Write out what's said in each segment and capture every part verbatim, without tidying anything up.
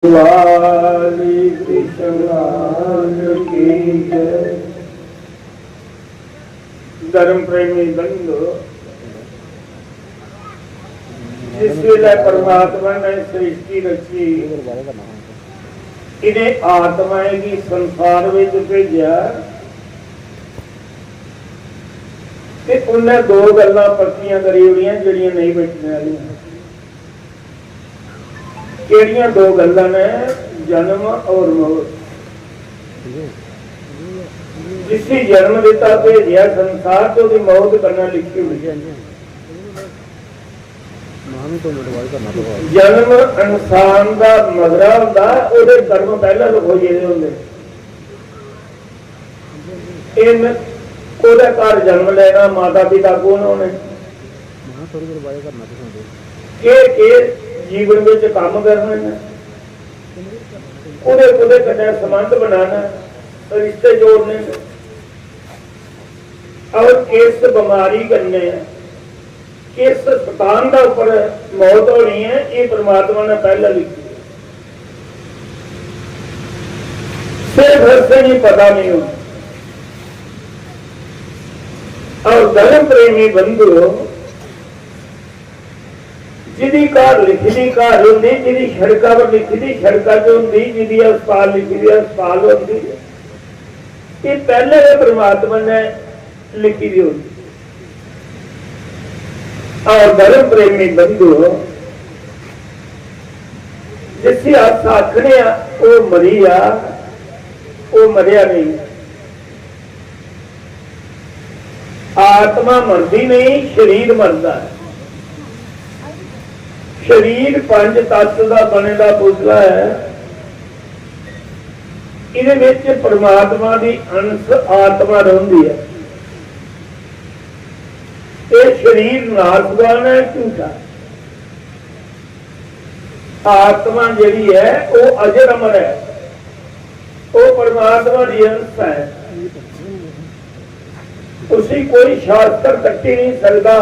वाली कृष्ण लाल की जय। धर्म प्रेमी बंधु, जिस वेले परमात्मा ने सृष्टि रची, इन्हें आत्माएं गी संसार विच भेजेआ, ते उन्हें दो गल्लां पक्कियां करी ओड़ियां जेड़ियां नेईं बचने आह्लियां। केड़ियां दो गल्लां ने? जन्म और मौत। जिसी जन्म दिता, भेजेआ संसार, ते ओदी मौत कन्नै लिखी होई। जन्म इंसान दा मगरा होंदा, ओदे कर्म पैह्लें लखोई गेदे होंदे। इन कोह्दे घर जन्म लैना, माता पिता कौन होने, केह् केह् जीवन बिच कम्म करने न, कुदे कुदे कन्नै संबंध बनाना, रिश्ते जोड़ने न, और किस बमारी कन्नै, किस स्थान दा उप्पर मौत होनी है, ये परमात्मा ने पहले लिखी है। सिर्फ असें गी पता नहीं होना। और धर्म प्रेमी बंधु, जिदी घर लिखी दी घर होंदी, जिदी सड़का पर लिखी दी सड़का च होंदी, जिदी अस्पताल लिखी दी अस्पताल होंदी, ये पहले गै परमात्मा ने लिखी दी होंदी। और धर्म प्रेमी बंधु, जिसी अस आखने आं, ओह् मरी जा, ओह् मरेआ नेईं। आत्मा मरदी नेईं, शरीर मरदा ऐ। शरीर पंज तत्त दा बने दा पुतला ऐ। इदे विच परमात्मा दी अंश आत्मा रौंह्दी ऐ। एह् शरीर नाशवान ऐ, झूठा। आत्मा जेह्ड़ी ऐ, ओह् अजर अमर ऐ, ओह् परमात्मा दी अंश ऐ। उसी कोई शास्त्र कट्टी नहीं सकदा,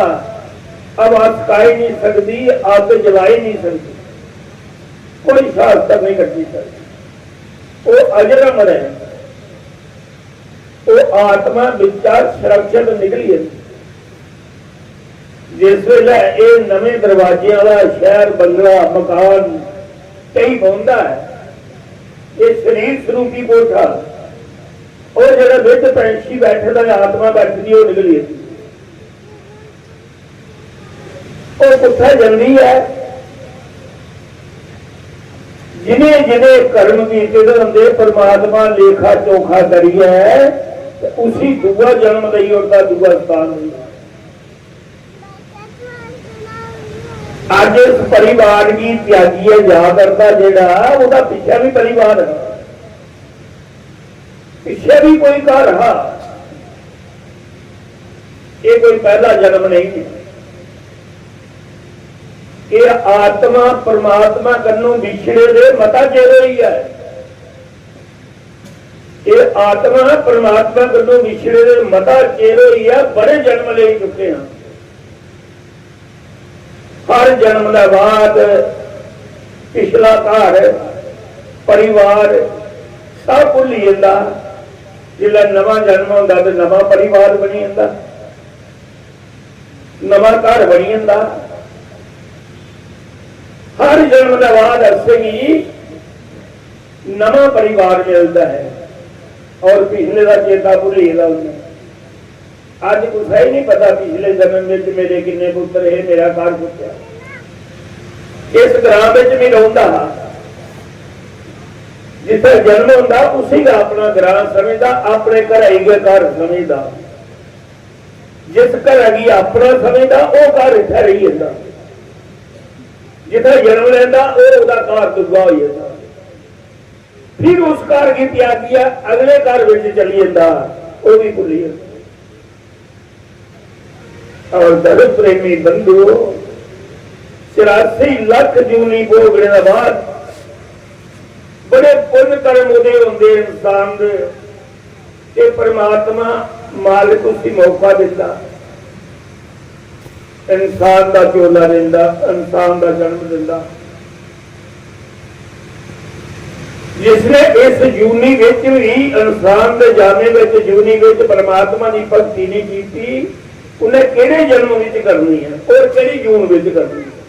हवा सकाई नहीं सकदी, अग्ग जलाई नहीं सकदी, कोई शास्त्र नहीं कट्टी सकदा। ओह् अजर अमर ऐ। ओह् आत्मा बिच्चा सुरक्षत निकली जंदी। जिस वेले एह् नमें दरवाजे आह्ला शैह्र, बंगला, मकान ढेई पौंदा ऐ, एह् शरीर सरूपी कोठा, ओह् जेह्ड़ा बिच्च पैंछी बैठे दा, आत्मा बैठी दी, ओह् निकली जंदी। ओह् कुत्थै जंदी ऐ? जिनें जिनें कर्म कीते दे होंदे, परमात्मा लेखा चोखा करियै ते उसी दूआ जन्म देई ओड़दा, दूआ स्थान देई ओड़दा। अज्ज इस परिवार गी त्यागियै जा करदा जेह्ड़ा, ओह्दा पिच्छै बी परिवार हा। पिच्छे भी कोई घर हा। ये कोई पहला जन्म नहीं है। ये आत्मा परमात्मा कन्नों बिछड़े दे मता चिर होई है। ये आत्मा परमात्मा कन्नों बिछड़े दे मता चिर होई है, बड़े जन्म ले चुके हैं। हर जन्म दे बाद पिछला घर, परिवार सब भुल्ली जंदा। जिसलै नमां जन्म होंदा ते नमां परिवार बनी जंदा, नमां घर बनी जंदा। हर जन्म दे बाद असेंगी नमां परिवार मिलदा है और पिछले दा चेता भुल्ली गेदा होंदा। अज्ज कुसै ही नहीं पता पिछले जन्म विच मेरे किन्ने पुत्र हे, मेरा घर कुत्थै। इस ग्रां विच मैं रौंदा हा, जित्थै जन्म होंदा उसी गै अपना ग्रां समझदा, अपने घरै गी गै घर समझदा। जिस घरै गी अपना समझदा ओह् घर इत्थै रेही जंदा, जित्थै जन्म लैंदा ओह् ओह्दा घर दूआ होई जंदा। फिर उस घर गी त्यागियै अगले घर विच चली जंदा, ओह् भी भुल्ली जंदा। और धर्म प्रेमी बंधु, चौरासी लख जूनी भोगने दे बाद बड़े पुण्य कर्म उदे होंदे इंसान दे, ते परमात्मा मालिक उसी मौका दिंदा, इंसान दा चोला दिंदा, इंसान दा जन्म दिंदा। जिसने इस जूनी विच भी इंसान दे जाने विच जूनी विच परमात्मा दी भक्ति नहीं कीती, उन्हें केड़े जन्म विच करनी है और केड़ी जून विच करनी है?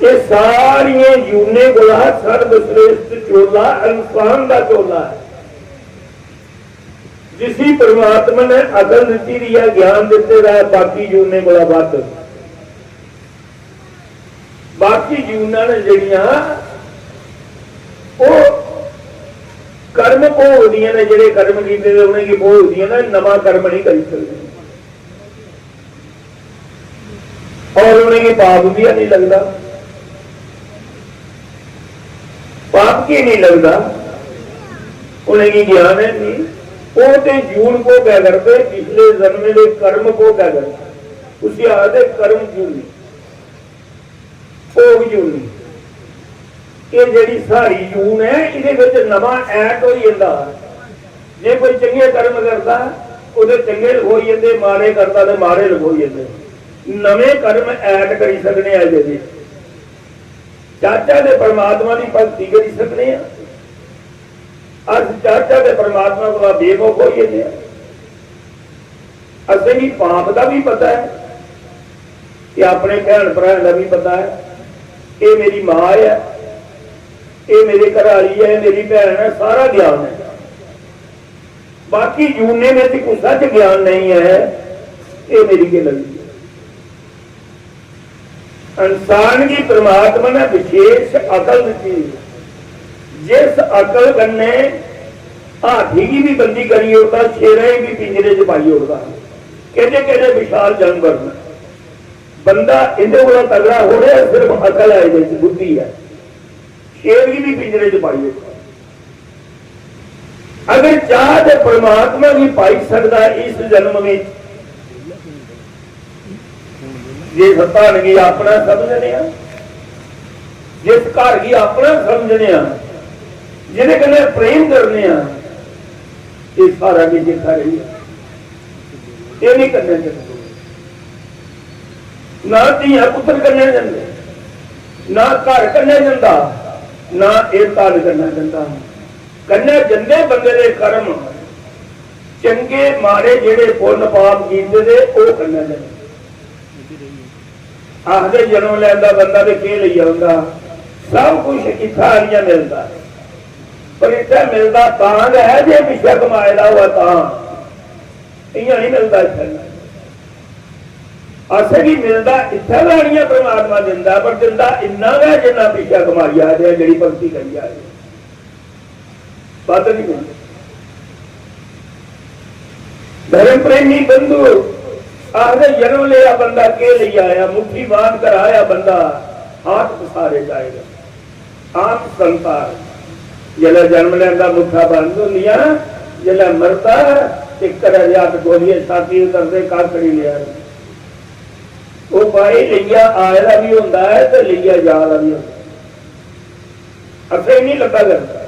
ये सारियां जूनें कोला सर्वश्रेष्ठ चोला इंसान दा चोला है। जिसी परमात्मा ने अकल दित्ती दी है, ज्ञान दित्ते दा है, बाकी जूनें कोला वध। बाकी जूनां ने जेड़ियां, ओह कर्म भोगदियां ने, जेड़े कर्म कीते दे उ'नेंगी भोगदियां ने, नमां कर्म नहीं करी सकदियां। और उ'नेंगी पाप भी नहीं लगदा। पाप की नहीं लगदा? उ'नेंगी ज्ञान है नहीं। ओह ते जून भोगै करदे, पिछले जन्म दे कर्म भोगै करदे। उसी आखदे कर्म जूनी, भोग जूनी। ये जेड़ी सारी जून है, इदे विच नमां add होई जंदा। जे कोई चंगे कर्म करदा, ओहदे चंगे लखोई जंदे, माड़े करदा ते माड़े लखोई जंदे। नमें कर्म add करी सकने आं एहदे विच। चाचा ते परमात्मा दी भक्ति करी सकने आं। अस चाचा ते परमात्मा कोला बेवकूफ होई जन्ने आं। असेंगी पाप दा भी पता है ते अपने भैन भ्राएं दा भी पता है। ये मेरी मां है, ये मेरे घर वाली है, ये मेरी भैन है, सारा ज्ञान है। बाकी जूने में तो कुछ सच ज्ञान नहीं है, ये मेरी के लगी है। इंसान गी परमात्मा ने विशेष अकल दित्ती दी ऐ, जिस अकल कन्नै हाथी गी बी बंदी करी ओड़दा, शेरै गी बी पिंजरे च पाई ओड़दा। केह्ड़े केह्ड़े विशाल जानवर न। बंदा इंदे कोला तगड़ा थोड़े ऐ, सिर्फ अकल ऐ, एह्दे च बुद्धि ऐ। शेर गी बी पिंजरे च पाई ओड़दा। अगर चाह ते परमात्मा गी पाई सकदा इस जन्म विच, जिस धन गी अपना समझने आं, जिस घर गी अपना समझने आं, जिदे कन्नै प्रेम करने आं, ये सारा किश इत्थै रेही जंदा। ये नहीं करना चाहिए। ना धियां पुत्र कन्नै जंदे, ना घर कन्नै जंदा, ना एह् धन कन्नै जंदा। कन्नै जंदे बंदे दे कर्म, चंगे माड़े जेह्ड़े पुन्न पाप कीते दे, ओह् कन्नै जंदे। आखदे जन्म लैंदा बंदा ते केह् लेई औंदा? सब कुछ इत्थै आनियै मिलदा, पर इत्थै मिलदा तां गै ऐ जे पिच्छें कमाए दा होऐ तां। इ'यां निं मिलदा इत्थै। असेंगी मिलदा इत्थै गै आनियै परमात्मा दिंदा, पर दिंदा इन्ना गै जिन्ना पिच्छें कमाई आए दे आं, जेह्ड़ी भक्ति करी आए दे। बद्ध नहीं मिलदे। धर्म प्रेमी बंधु आखदे, जन्म लिया बंदा, के लेई आया? मुट्ठी बांध कर आया बंदा, हाथ पसारे जाएगा। आम संसार, जिसलै जन्म लैंदा, मुट्ठा बंद होंदियां, जिसलै मरदा, ते घरै दे हत्थ खोलियै छाती उतरदे, कक्ख नहीं लिया। ओह् भाई लेइयै आए दा बी होंदा ऐ ते लेइयै जा दा बी होंदा ऐ। असें नहीं लब्भा करदा।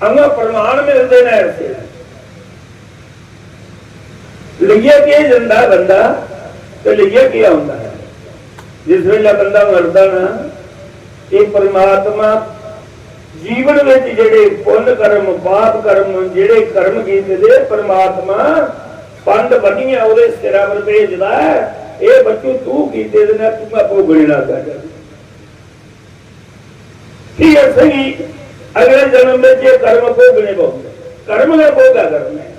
अगर प्रमाण मिलदे न ऐसे, लेइयै केह् जंदा बंदा ते लेइयै केह् औंदा ऐ? जिस बेल्लै बंदा मरदा ना, एह् परमात्मा जीवन विच जेह्ड़े पुन्न कर्म, पाप कर्म, जेह्ड़े कर्म कीते दे, परमात्मा पंड बनियै ओह्दे सिरा पर भेजदा ऐ, "एह् बच्चू, तू कीते दे न, तूं गै भोगने लग जा।" फ्ही असेंगी अगले जन्म में जे कर्म भोगने पौंदे, कर्म गै भोगा करने।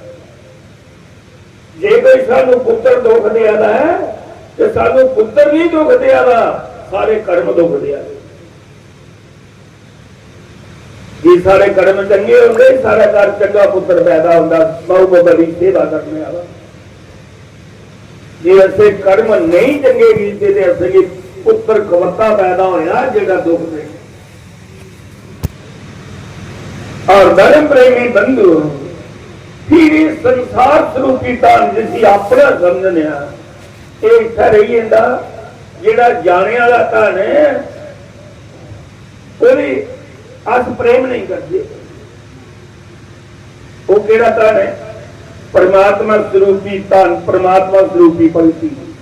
जे कोई सानू पुत्र दुख देआ दा ऐ, ते सानू पुत्र नहीं दुख देआ दा, सारे कर्म दुख देआ दे। जे सारे कर्म चंगे होंदे, साढ़े घर चंगा पुत्र पैदा होंदा, माऊ बाबा दी सेवा करने वाला। जे असें कर्म नहीं चंगे कीते, ते असेंगी पुत्र कवत्ता पैदा होया, जेह्ड़ा दुख दे। और धर्म प्रेमी बंधु, फिर इस संसार स्वरूपी धन जिसी अपना समझने आं, ये इत्थै रेही जंदा, जेह्ड़ा जाने आह्ला धन ऐ, ओह्दे अस प्रेम नहीं करदे। ओह् केह्ड़ा धन ऐ? परमात्मा स्वरूपी धन, परमात्मा स्वरूपी भक्ति।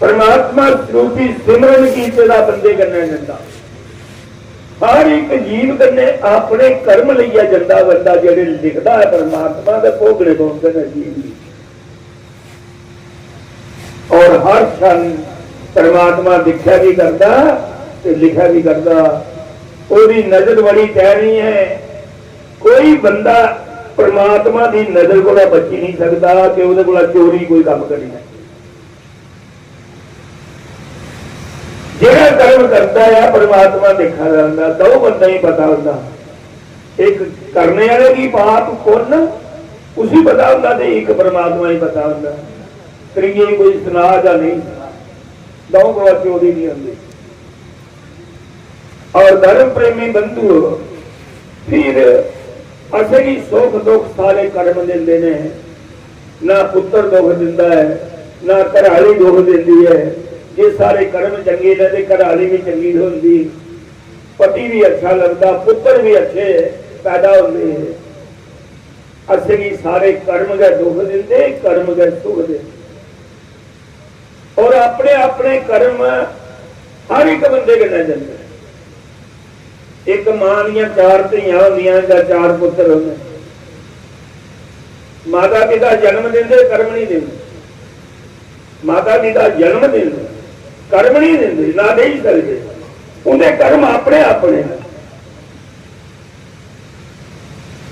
परमात्मा परमात्मा रूपी सिमरन कीते दा बंदे कन्नै जंदा। हर इक जीव कन्नै अपने कर्म लेइयै जंदा बंदा, जेह्ड़े लिखदा ऐ परमात्मा, ते भोगने पौंदे न जीव गी। और हर क्षण परमात्मा दिक्खै बी करदा ते लिखै बी करदा। ओह्दी नजर बड़ी पैनी ऐ। कोई बंदा परमात्मा दी नजर कोला बची नहीं सकदा कि ओह्दे कोला चोरी कोई कम्म करी लै। जेह्ड़ा कर्म करदा ऐ, परमात्मा दिक्खा दा होंदा, दो बंदें गी पता होंदा। इक करने आह्ले गी पाप पुन्न उसी पता होंदा ते इक परमात्मा गी पता होंदा। त्रिये गी कोई सना जां नेईं सना, दो कोला चोरी नहीं होंदी। और धर्म प्रेमी बंधुओ, फिर असेंगी सुख दुख सारे कर्म दिंदे ने। ना पुत्र दुख दिंदा है, ना घरआली दुख दिंदी है। जे सारे कर्म चंगे ने ते घरआली भी चंगी होंदी, पति भी अच्छा लगदा, पुत्र भी अच्छे पैदा होंदे। असेंगी सारे कर्म गै दुख दिंदे, कर्म गै सुख दिंदे। और अपने अपने कर्म हर एक बंदे कन्नै जंदे। इक मां दियां चार धियां होंदियां जां चार पुत्तर होंदे, माता पिता जन्म दिंदे, कर्म नहीं दिंदे। माता पिता जन्म दिंदे, कर्म नहीं दिंदे, ना देई सकदे। उंदे कर्म अपने अपने न।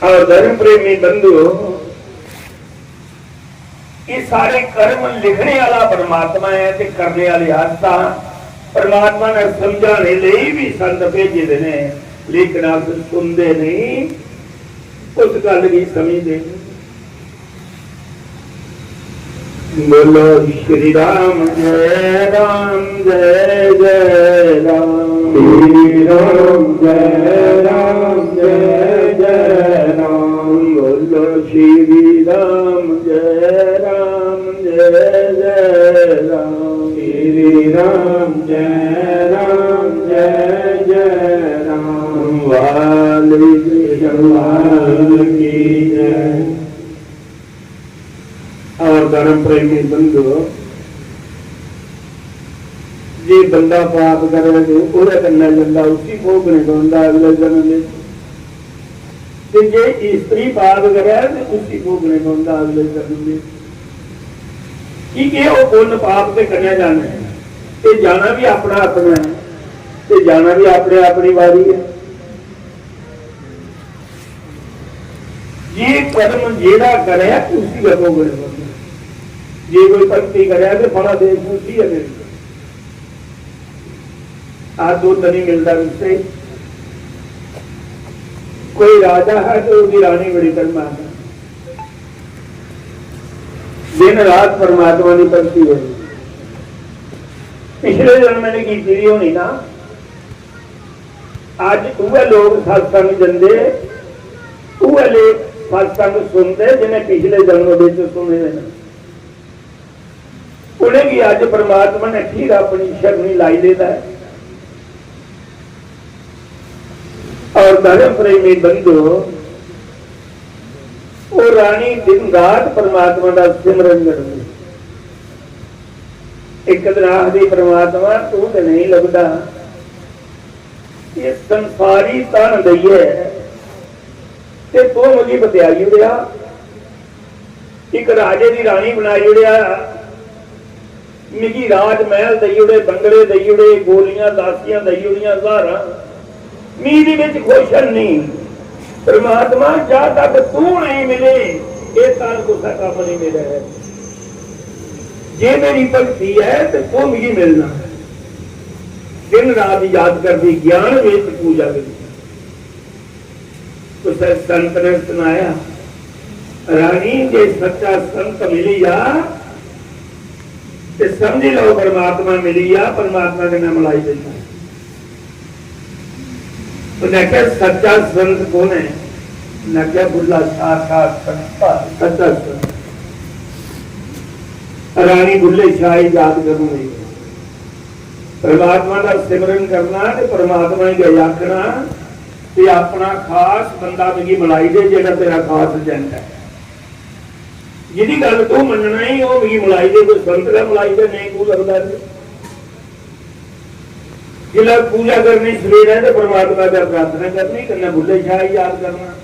और धर्म प्रेमी बंधुओ, ये सारे कर्म लिखने वाला परमात्मा है ते करने वाले अस तां। परमात्मा ने समझाने लेई भी संत भेजे दे ने, लेकिन अस सुनदे नहीं, उस गल गी समझदे नहीं। बोलो श्री राम जय राम जय जय राम। श्री राम जय राम जय जय राम। बोलो श्री राम जय राम जय जय राम। श्री राम जय राम जय जय राम। वाल्मीकि भगवान की जय। और धर्म प्रेमी बंधु, जे बंदा पाप करे ते ओह्दे कन्नै जंदा, उसी भोगने पौंदा अगले जन्म च। ते जे स्त्री पाप करे ते उसी भोगने पौंदा अगले जन्म च। की के ओह् पुन्न पाप दे कन्नै जाना ऐ, ते जाना भी अपना अपना ऐ, ते जाना भी अपने अपनी बारी ऐ। जे कर्म जेह्ड़ा करै, उसी गै भोगने पौंदा। जे कोई भक्ति करै ते फलादेश उसी गै मिलदा। आ दुद्ध नहीं मिलदा किसे। कोई राजा है तो उसकी रानी बड़ी धर्मा है, दिन रात परमात्मा की भक्ति है। पिछले जन्म ने कीती दी होनी ना। अज उऐ लोग सत्संग जंदे, उऐ लोग सत्संग सुनदे जिन्हें पिछले जन्म विच सुने दे न। उनेंगी अज परमात्मा ने फिर अपनी शरणी लाई लेदा है। और धर्म प्रेमी बंधु, वो रानी दिन रात परमात्मा का सिमरन करती। एक दिन आखदी, "परमात्मा, तू ते नहीं लभदा, ये संसारी धन देइयै ते तू मिगी बत्याई ओड़ेआ, इक राजे दी रानी बनाई ओड़ेआ, मिगी राजमहल देई ओड़े, बंगले देई ओड़े, गोलियां दासियां देई ओड़ियां, ज्हारां, मी इ'दे बिच खुश है नहीं। परमात्मा, जद तक तू नहीं मिले, एह् धन कुसै कम्म नहीं मेरा है। जे मेरी भक्ति है ते तू मिगी मिलना है।" दिन रात याद करदी, ज्ञान विच पूजा करदी। कुसै संत ने सनाया, "रानी, जे सच्चा संत मिली जा ते समझी लैओ परमात्मा मिली जा, परमात्मा कन्नै मलाई देना।" उन्हें आखेआ, "सच्चा संत कौन है?" उन्हें आखेआ, "बुल्ला शाह, शाह संत, सच्चा संत।" रानी बुल्ले शाह ही याद करूं नहीं। परमात्मा का सिमरन करना ते परमात्मा गी गै आखना ते अपना खास बंदा मिगी मलाई दे, जेह्ड़ा तेरा खास agent है। जिदी गल्ल तू मन्नना ही, ओह् मिगी मलाई दे, कोई संत गै मलाई दे, नेईं तू लगदा ते। जिसलै पूजा करनी सवेरै ते परमात्मा दा प्रार्थना करनी, कन्नै बुल्ले शाह गी याद करना।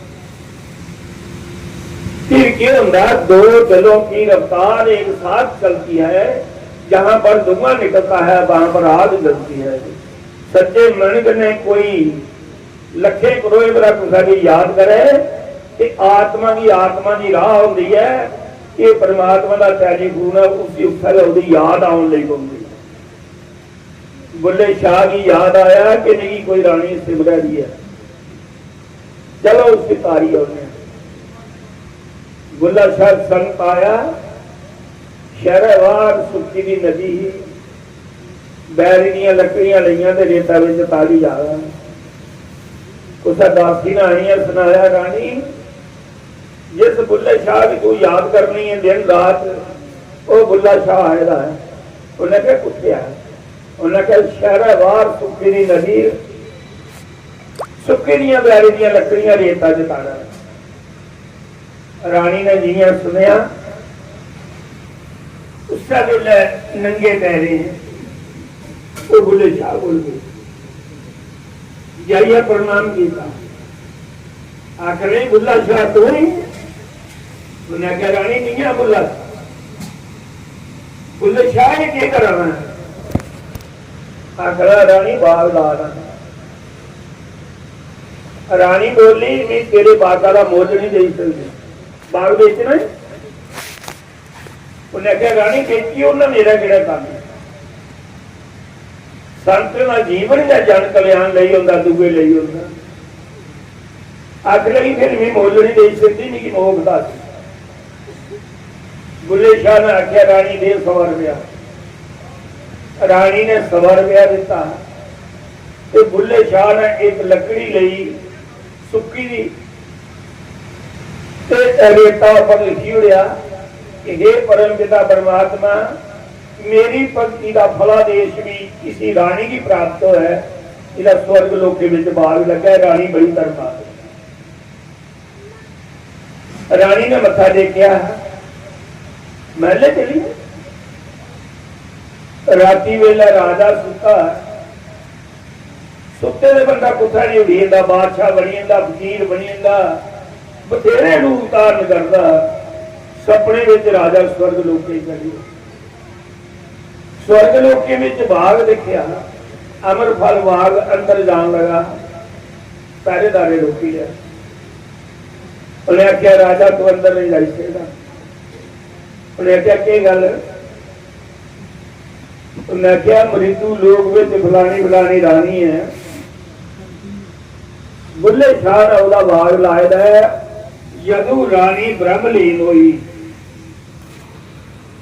फिर केह् होंदा, दो दिलों की रफ्तार एक साथ चलती है, जहां पर धुआं निकलता है वहां पर आग जलती है। सच्चे मन कन्नै कोई लक्खें करोड़ें बरा कुसै गी याद करे ते आत्मा गी आत्मा दी राह होंदी ऐ। एह् परमात्मा दा टेलीफोन ऐ, उसी उत्थै गै ओह्दी याद औन लगी पौंदी। बुल्ले शाह गी याद आया कि मिगी कोई रानी सिमरै दी ऐ, चलो उसी तारी औने आं। बुल्ला शाह संत आया, शैह्रै बाह्र सुक्की दी नदी ही, बैरी दियां लकड़ियां लेइयां ते रेता बिच तारी जा दा। कुसै दासी ने आनियै सनाया, "रानी, जिस बुल्ले शाह गी तू याद करनी है दिन रात, ओह् बुल्ला शाह आए दा ऐ।" उन्नै आखेआ, "कुत्थै ऐ?" उन्नै आखेआ, "शैह्रै बाह्र सुक्की दी नदी, सुक्की दियां बैरी दियां लकड़ियां रेता च तारा।" रानी ने जियां सुनेआ, उस्सै बेल्लै नंगे पैरें ओह् बुल्ले शाह कोल गई, जाइयै प्रणाम कीता। आखन लगी, "बुल्ला शाह तू ही?" उन्नै आखेआ, "रानी, मियां बुल्ला शाह।" "बुल्ले शाह, एह् केह् करा ना?" आखदा, "रानी, बाग ला ना।" रानी बोली, "मैं तेरे बागा दा मुल्ल नहीं देई सकदी, बाग बेचना है?" उन्नै आखेआ, "रानी, बेची ओड़ना, मेरा केह्ड़ा कम्म ऐ? संत दा जीवन गै जन कल्याण लेई होंदा, दूए लेई होंदा।" आखन लगी, "फिर मैं मुल्ल नहीं देई सकदी, मिगी मोख दस्स।" बुल्ले शाह ने आखेआ, "रानी, दे सौ रपेआ।" रानी ने सौ रपेआ दित्ता ते बुल्ले शाह ने इक लकड़ी लेई, सुक्की दी, ते रेता उप्पर लिखी ओड़ेआ कि "हे परम पिता परमात्मा, मेरी भक्ति दा फलादेश भी इसी रानी गी प्राप्त होऐ, जेह्ड़ा स्वर्ग लोकें बिच बाग लग्गै।" रानी बड़ी धर्मात्मा। रानी ने मत्था टेकेआ, महले चली गेई। राती बेल्लै राजा सुत्ता, सुत्ते दे बंदा कुत्थै नहीं उठी जंदा, बादशाह बनी जंदा, फकीर बनी जंदा, बथेरे रूप धारण करदा। सपने विच राजा स्वर्ग लोकें चली गेआ। स्वर्ग लोकें विच बाग दिखेआ, अमर फल बाग, अंदर जान लगा, पहरेदारे रोकी लिया। उन्हें आख्या, "राजा, तू अंदर नहीं जाई सकदा।" उन्हें आख्या, "केह गल?" उन्हें आख्या, "मृत्यु लोक विच फलानी फलानी रानी है, बुल्ले शाह ने ओहदा बाग लाए दा है, यदु रानी ब्रह्मलीन होई।"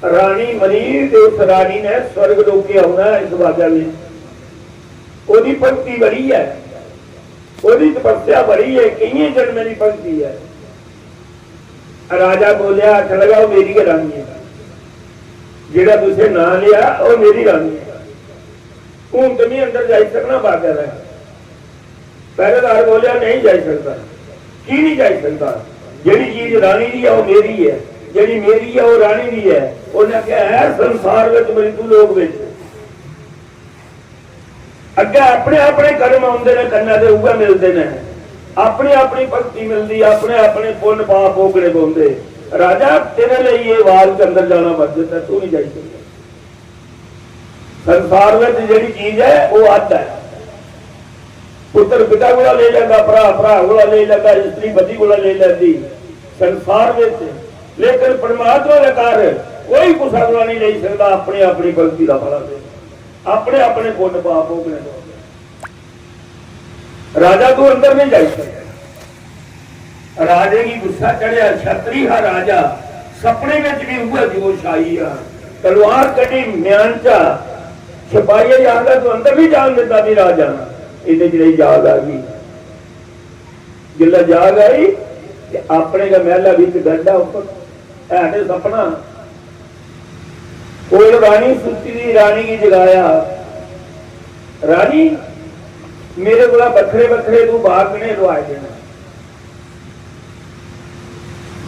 रानी मरी ते उस रानी ने स्वर्ग लोके औना ऐ इस बागै बिच। ओह्दी भक्ति बड़ी ऐ, ओह्दी तपस्या बड़ी ऐ, केइयें जन्में दी भक्ति ऐ। राजा बोलेआ, आखन लगा, "ओह् मेरी गै रानी ऐ, जेह्ड़ा तुसें नांऽ लेआ, ओह् मेरी रानी ऐ। हून ते में अंदर जाई सकना बागै दे।" पहरेदार बोलेआ, "नहीं जाई सकदा।" "की नहीं जाई सकदा? जेह्ड़ी चीज रानी दी ऐ, ओह् मेरी ऐ, जेह्ड़ी मेरी ऐ, ओह् रानी दी ऐ।" उन्नै आखेआ, "है संसार विच, मृत्यु लोक विच, अग्गें अपने अपने कर्म औंदे ने, कन्नै ते उ'ऐ मिलदे ने। अपनी अपनी भक्ति मिलदी, अपने अपने पुन्न पाप भोगने पौंदे। राजा, तेरे लेई एह् बाग च अंदर जाना वर्जित ऐ, तू नहीं जाई सकदा।" संसार विच जेह्ड़ी चीज ऐ, ओह् अद्ध ऐ। पुत्तर पिता कोला लेई लैंदा, भ्रा भ्रा कोला लेई लैंदा, स्त्री पति कोला लेई लैंदी संसार विच, लेकिन परमात्मा दे घर कोई कुसै कोला नहीं लेई सकदा। अपने अपनी भक्ति दा फल दे, अपने अपने पुन्न पाप भोगने पौंदे। राजा, तू अंदर नहीं जाई सकदा। राजे गी गुस्सा चढ़ेआ, छतरी हा राजा, सपने विच भी उ'ऐ जोश आई गेआ। तलवार कड्ढी म्यान चा, छपाइयै आखदा, "तू अंदर नहीं जान दिंदा मी राजा।" इन्ने चिरे जाग आ गई। जिसलै जाग आई ते अपने गै मैह्ला बिच गड्डा उप्पर, है ते सपना, कोल रानी सुत्ती दी, रानी गी जगाया, "रानी, मेरे कोला बक्खरे बक्खरे तू बाग कनेह् लुआए दे न?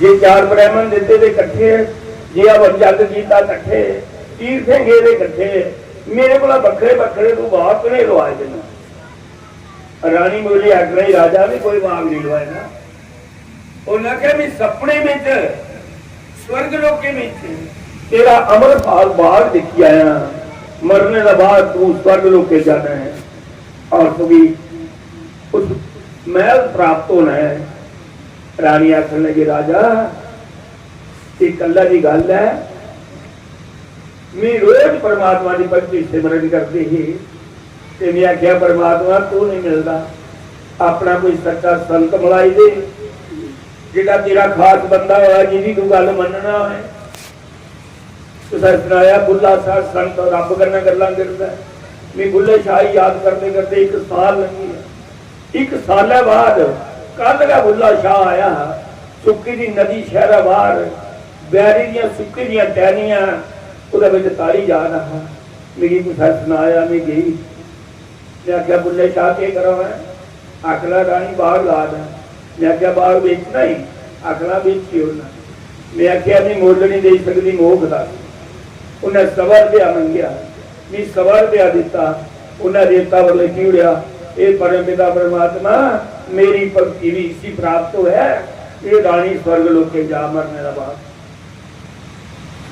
जे चार ब्रैह्मण दित्ते दे कट्ठे, जे हवन जग कीता कट्ठे, तीर्थें गेदे कट्ठे, मेरे कोला बक्खरे बक्खरे तू बाग कनेह् लोआए दे न? रानी बोली, आखना ही राजा, में कोई बाग नहीं लोआए ना। उन्हें आखेआ, मैं सपने में स्वर्ग लोके में तेरा अमर बाग दिखी आया। मरने के बाद तू स्वर्ग लोके जाना है और तुगी उस महल प्राप्त होना है। रानी आखन लगी, राजा, ये कल्ला दी गल्ल है, मैं रोज परमात्मा दी भक्ति सिमरन करदी ही, ते मैं आखेआ, परमात्मा, तू नहीं मिलदा, अपना कोई सच्चा संत मलाई दे, जेह्ड़ा तेरा खास बंदा होऐ, जिदी तू गल्ल मन्नना होऐ। तुसें सनाया, बुल्ला शाह संत रब कन्नै गल्लां करदा ऐ। मैं बुल्ले शाह गी याद करदे करदे इक साल लंघी गेआ। इक सालै बाद कल गै बुल्ला शाह आया हा। सुक्की दी नदी शैह्रा बाह्र, बैरी दियां सुक्की दियां टैह्नियां, ओह्दे बिच तारी जा दा हा। मिगी कुसै सनाया, में गेई। में आखेआ, "बुल्ले शाह, केह् करा दा ऐ?" आखना, "रानी, बाग ला दा।" में आखेआ, "बाग बेचना ही?" आखना, "बेची ओड़ना।" में आखेआ, "में मुल्ल निं देई सकदी, मोख दा।" उन्नै सवा रपेआ मंगेआ, में सवा रपेआ दित्ता, उन्नै रेता पर लिखी ओड़ेआ, "एह् परम पिता परमात्मा, मेरी भक्ति भी इसी प्राप्त होऐ, एह् रानी स्वर्ग लोके जा मरने दे बाद।"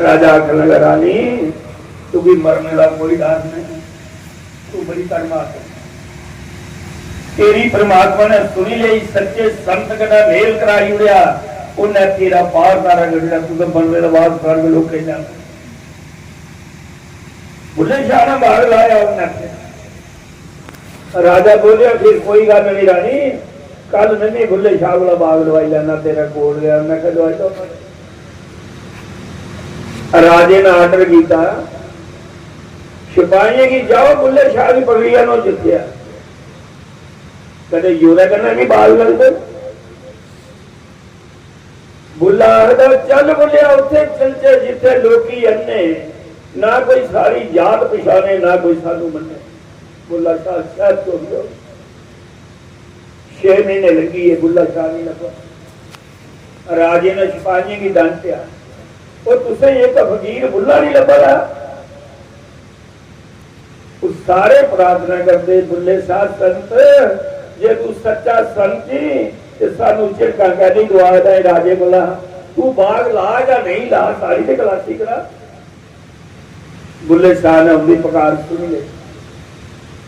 राजा आखन लगा, "रानी, तुगी मरने दा कोई डर नहीं, तू बड़ी धर्मात्मा। तेरी परमात्मा ने सुनी लेई, सच्चे संत कन्नै मेल कराई ओड़ेआ, उन्नै तेरा पार तारा कड्ढेआ, तुगी मरने दे बाद स्वर्ग लोके जाना।" बुल्ले शाह ने बाग लाया, उन्नै आखेआ। राजा बोलेआ, "फिर कोई गल्ल नहीं रानी, कल में भी बुल्ले शाह कोला बाग लवाई लैना, तेरे कोल गै।" उन्नै आखेआ, "लवाई लो।" राजे ने आर्डर कीता, "सिपाहियें गी, जाओ, बुल्ले शाह दी पगड़ी आह्नो जित्थै ऐ।" कदें जोरै कन्नै बी बाग लगदे। बुल्ला आखदा, "चल बुल्लेआ, उत्थे चलचे जित्थे लोकी अन्ने, ना कोई सारी जात पछाने, ना कोई सानू मन्ने।" बुल्ला शाह शैह्र चोरी होई। छे महीने लंघी गे, बुल्ला शाह नहीं लब्भा। राजे ने सिपाहियें गी डंटेआ, "ओ तुसें इक फकीर बुल्ला नहीं लब्भा दा?" ओह् सारे प्रार्थना करदे, "बुल्ले शाह संत, जे तू सच्चा संत ही ते सानू झिड़कां कैह्ली दुआ दा ऐ राजे कोला? तू बाग ला जां नेईं ला, साढ़ी ते खलासी करा।" बुल्ले शाह ने उंदी पुकार सुनी लेई।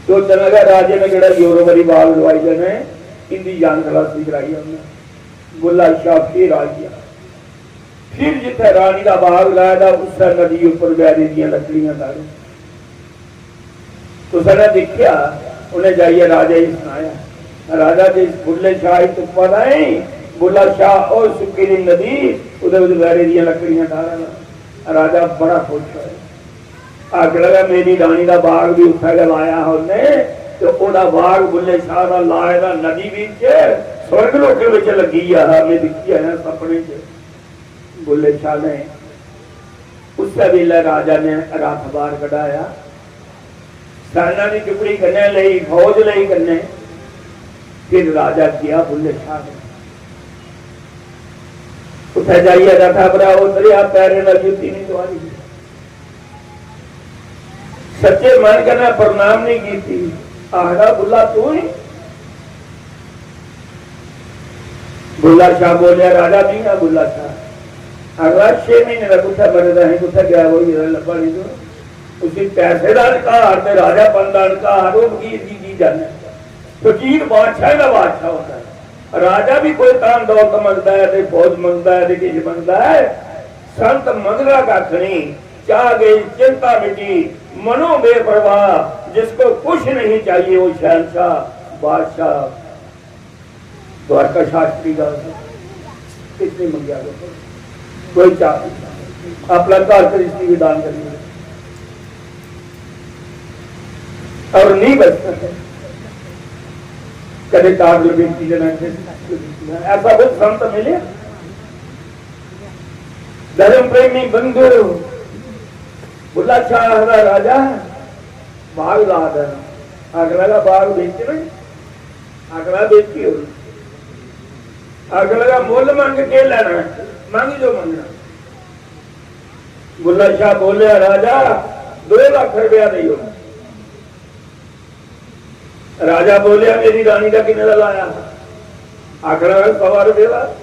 सोचन लगा, "राजे ने केह्ड़ा जोरों मरी बाग लुआई देना ऐ, इंदी जान खलासी कराई उन्नै।" बुल्ला शाह फिर आई गया। फिर जित्थै रानी दा बाग लाए दा, उस्सै नदी उप्पर बैरी दियां लकड़ियां तारे। कुसै ने दिक्खेआ, उ'नें जाइयै राजा गी सनाया। राजा जी, बुल्ले शाह गी तुप्पा दा ऐ, बुल्ला शाह, ओह् सुक्की दी नदी, उ'दे, उ'दे बैरी दियां लकड़ियां तारे ना। राजा बड़ा खुश होया। आखन लगा, "मेरी रानी दा बाग भी उत्थै गै लाया हा उन्नै, ते ओह्दा बाग बुल्ले शाह दा लाए दा नदी बिच, स्वर्ग लोकें बिच लग्गी गेआ हा, में दिक्खी आया सपने च।" बुल्ले शाह ने उस्सै बेल्लै राजा ने रथ बाहर कढाया, सैना दी टुकड़ी कन्नै लेई, फौज लेई कन्नै, फिर राजा गेआ बुल्ले शाह ने। उत्थै जाइयै रथा परा उतरेआ, पैरें दा जुत्ती नहीं तुआरी, सच्चे मन कन्नै प्रणाम नहीं कीती। आखदा, "बुल्ला तू ही?" बुल्ला शाह बोलेआ, "राजा नहीं हां बुल्ला शाह।" अगला छे महीने दा कुत्थै मरे दा ही, कुत्थै गायब होई गेदा, लब्भा नहीं तू। उसी पैसे दा हंकार ते राजापन दा हंकार, ओह् फकीर गी की जाने? फकीर बादशाह दा बादशाह होंदा है। राजा भी कोई धन दौलत मंगदा है, ते फौज मंगदा है, ते किश मंगदा है। संत मंगदा कक्ख नहीं, चाह गई चिंता मिटी, मनो बेपरवाह, जिसको कुछ नहीं चाहिए वो शहंशाह, बादशाह। द्वारका शास्त्री दा किसने मंगेआ लोकें? कोई चाह नहीं। अपना घर घृष्टी भी दान करी ओड़े। और नहीं बचता है। कदे कागल बेची देना, ऐसा कोई संत मिले? धर्म प्रेमी बंधु, बुल्ला शाह दा राजा बाग ला देना, अगला दा बाग बेचना, अगला बेची ओड़ना। अगला दा मुल्ल मंग के लेना, मंग जो मंगना। बुल्ला शाह बोलेआ, "राजा, दो लख रुपया देई ओड़ना। राजा बोलेआ, "मेरी रानी दा किन्ने दा लाया?" आखना, "सवा रुपये दा।"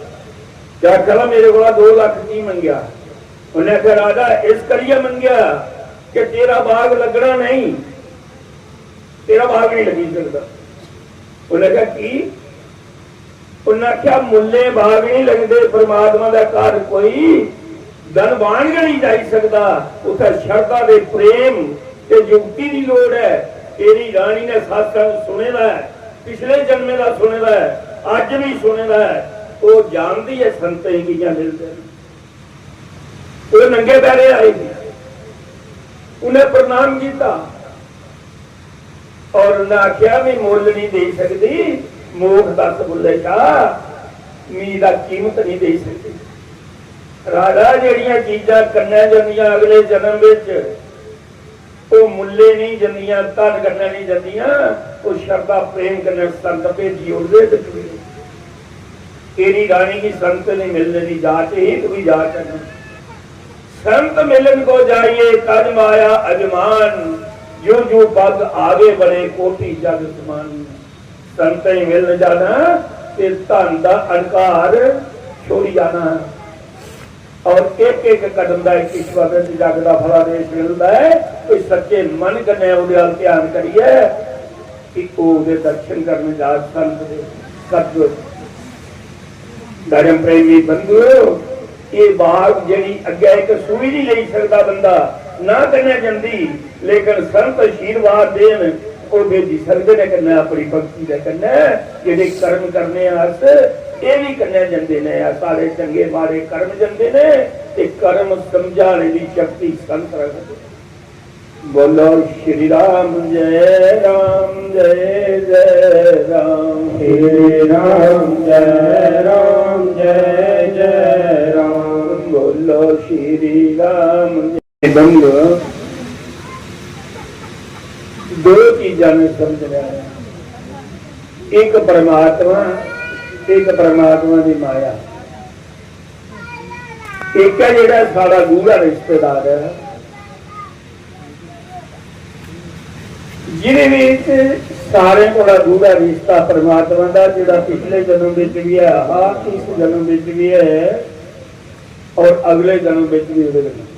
क्या आखना, "मेरे कोला दो लख की मंगेआ?" उन्हें आखेआ, "राजा, इस करियै मंगेआ कि तेरा बाग लग्गना नहीं, तेरा बाग नहीं लगी सकदा।" उन्हें आखेआ, "की?" उन्हें आखेआ, "मुल्लें बाग नहीं लगदे, परमात्मा दा घर कोई धनवान गै नहीं जाई सकदा, उत्थै शरधा दे प्रेम ते युक्ति दी लोड़ ऐ।" तेरी रानी ने सत्संग सुने दा ऐ, पिछले जन्मे दा सुने दा ऐ, अज्ज भी सुने दा ऐ, ओह् जानदी ऐ संतें गी कि'यां मिलदे न। ओह् नंगे पैरें आई थी, उन्हें प्रणाम किया और उन्हें आख्या, "मैं मुल्ल नहीं दे सकती, मोख दस बुल्ले शाह, मी दा कीमत नहीं दे सकती।" राजा, जेड़ियां चीजां कन्नै जंदियां अगले जन्म विच, ओह् मुल्ले नहीं जंदियां, धन कन्नै नहीं जंदियां, ओह् शरधा प्रेम कन्नै संत भेजी ओड़दे ते टुरी जंदे। तेरी रानी गी संत नहीं मिलने दी जाच ही, तू भी जा करना। संत मिलन को जाइए तज माया अजमान, जो जो पग आवे बने कोटि जग समान। संतें मिलन जाना ते धन दा अहंकार छोड़ी जाना। और एक एक कदम दा एक ईश्वर दे जग दा फलादेश मिलदा है। कोई सच्चे मन कन्नै ओह्दे अल ध्यान करियै कि ओह्दे दर्शन करने जा संत दे, सतगुर। धर्म प्रेमी बंधुओ, ये बाग जेह्ड़ी अग्गै इक सूई नहीं लेई सकदा बंदा, ना कन्नै जंदी, लेकिन संत आशीर्वाद देन, ओह् भेजी सकदे ने कन्नै अपनी भक्ति दे कन्नै। जेह्ड़े कर्म करने आं अस, एह् बी कन्नै जंदे ने। साढ़े चंगे माड़े कर्म जंदे ने ते कर्म समझाने दी शक्ति संत रखदे। बोलो श्री राम जय राम जय जय राम। श्री राम जय राम जय जय राम। बोलो श्री राम जय। बंधु, दो चीजां ने समझना है, एक परमात्मा, एक परमात्मा की माया। एक है जेड़ा साड़ा गूढ़ा रिश्तेदार है, जिदे विच सारें कोला गूढ़ा रिश्ता परमात्मा दा, जेड़ा पिछले जन्म विच भी है हा, इस जन्म विच भी है और अगले जन्म विच भी ओहदे कन्नै।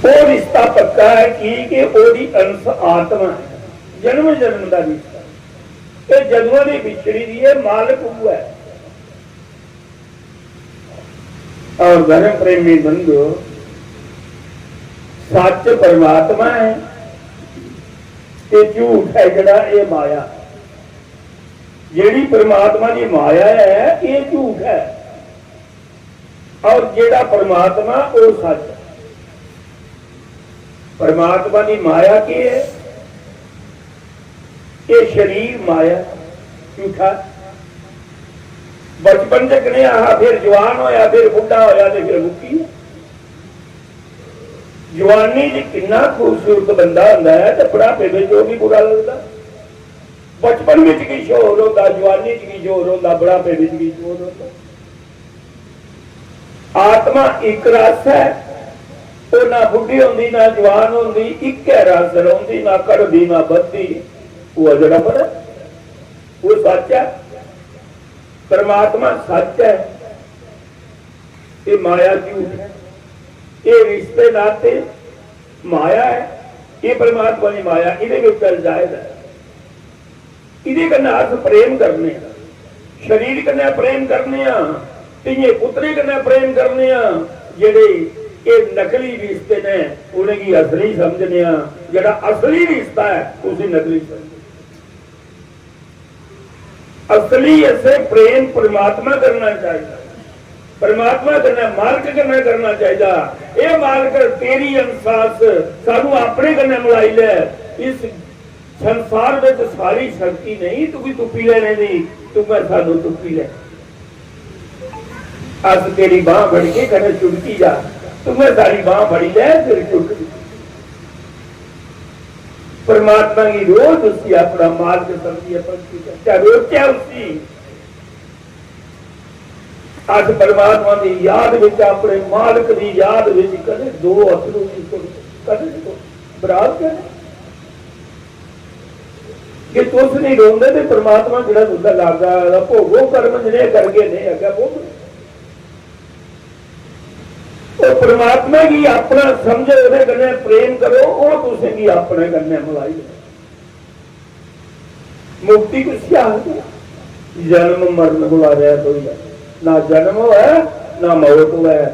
वो रिश्ता पक्का है, की कि ओहदी अंश आत्मा है, जन्म जन्म का रिश्ता। ते जदुआं दी बिछड़ी दी है, मालक उ'ऐ है। और धर्म प्रेमी बंधु, सच परमात्मा है ते झूठ है जेड़ा, ये माया। जेड़ी परमात्मा की माया है, ये झूठ है। और जेड़ा परमात्मा, वो सच है। परमात्मा की माया की है? ये शरीर माया, झूठा। बचपन च कनेहा हा, फिर जवान होया, फिर बुढ़ा होया ते फिर मुक्की। जवानी च किन्ना खूबसूरत बंदा होंदा है ते बुढ़ापे में जो भी बुरा लगदा। बचपन विच किश होर होंदा, जवानी च किश होर होंदा, बुढ़ापे विच किश होर होंदा। आत्मा इक रस है, ओह ना बुढ़ी होंदी, ना जवान होंदी, इक्कै रस रौंहदी, ना घटदी, ना बधदी। ओह अजड़ा पर है, ओह सच है। परमात्मा सच है, ये माया झूठ है। ये रिश्ते नाते माया है, ये परमात्मा की माया, इहदे विच जायज है। इहदे कन्नै अस प्रेम करने आं, शरीर कन्नै प्रेम करने आं, धिये पुत्तरे कन्नै प्रेम करने आं। जेह्ड़े एह् नकली रिश्ते ने, उ'नेंगी असली समझने आं। जेह्ड़ा असली रिश्ता ऐ, उसी नकली समझने। असली असें प्रेम परमात्मा करना चाहिए। परमात्मा कन्नै, मालक कन्नै करना चाहिदा। "ए मालक, तेरी अंसास सानू अपने कन्नै मलाई लै। इस संसार विच सारी शक्ति नहीं तुगी तुप्पी लैने दी, तू मैं सानू तुप्पी लै। अस तेरी बांह फड़ के कन्नै छुड़की जा, तू मैं सारी बांह फड़ी लै, फिर छुड़की।" परमात्मा की रोज उसी अपना मालक समझिए भक्ति कर, क्या रोज क्या उसी अस परमात्मा दी याद विच, अपने मालक दी याद विच कदे दो अथरू नहीं सुटदे, कदे नहीं सुटदे। बराबर है। जे तुस नहीं रोंदे ते परमात्मा जेड़ा तुंदा लागा, भोगो कर्म जिन्हें करगे नहीं अग्गे भोगो। और परमात्मा गी अपना समझो, ओदे कन्नै प्रेम करो, ओह तुसें गी अपने कन्नै मलाई लै। मुक्ति कुसी आखदे? जन्म मरण कोला रहित होई जाना। ना जन्म होऐ, ना मौत होऐ,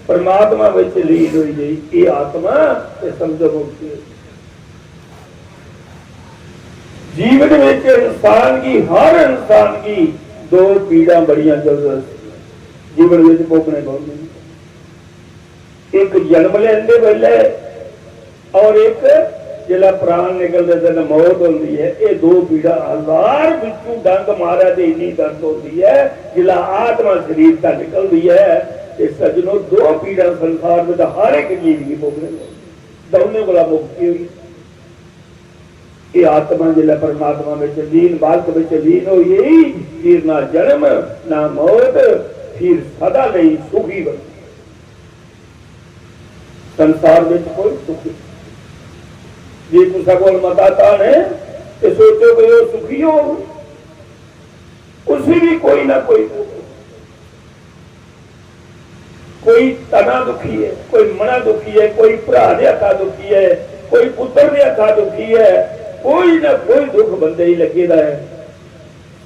परमात्मा विच लीन होई गई। ये आत्मा, ते समझो मुक्ति होई। जीवन विच इंसान गी, हर इंसान गी दो पीड़ा बड़ियां जबरदस्त जीवन विच भोगने पौंदियां। एक जन्म लेंदे बेल्लै और एक जिसलै प्राण निकलदे, जिसलै मौत होंदी है। ये दो पीड़ा हजार बिच्छू डंग मारै ते इन्नी दर्द होंदी है, जिसलै आत्मा शरीर दा निकलदी है। ते सज्जनो, दो पीड़ा संसार में तो हर एक जीव गी भोगने पौंदी, दौनें कोला मुक्ति होई। ये आत्मा जिसलै परमात्मा विच लीन, मालक विच लीन होई गई, फिर ना जन्म, ना मौत, फिर सदा लेई सुखी बनी। संसार विच कोई सुख नहीं। जे कुसै कोल मता धन है, ते सोचो कि ओह सुखी होग, उसी भी कोई ना कोई दुख। कोई तना दुखी है, कोई मना दुखी है, कोई भरा दे हत्था दुखी है, कोई पुत्र दे हत्था दुखी है, कोई ना कोई दुख बंदे ही लगे दा है।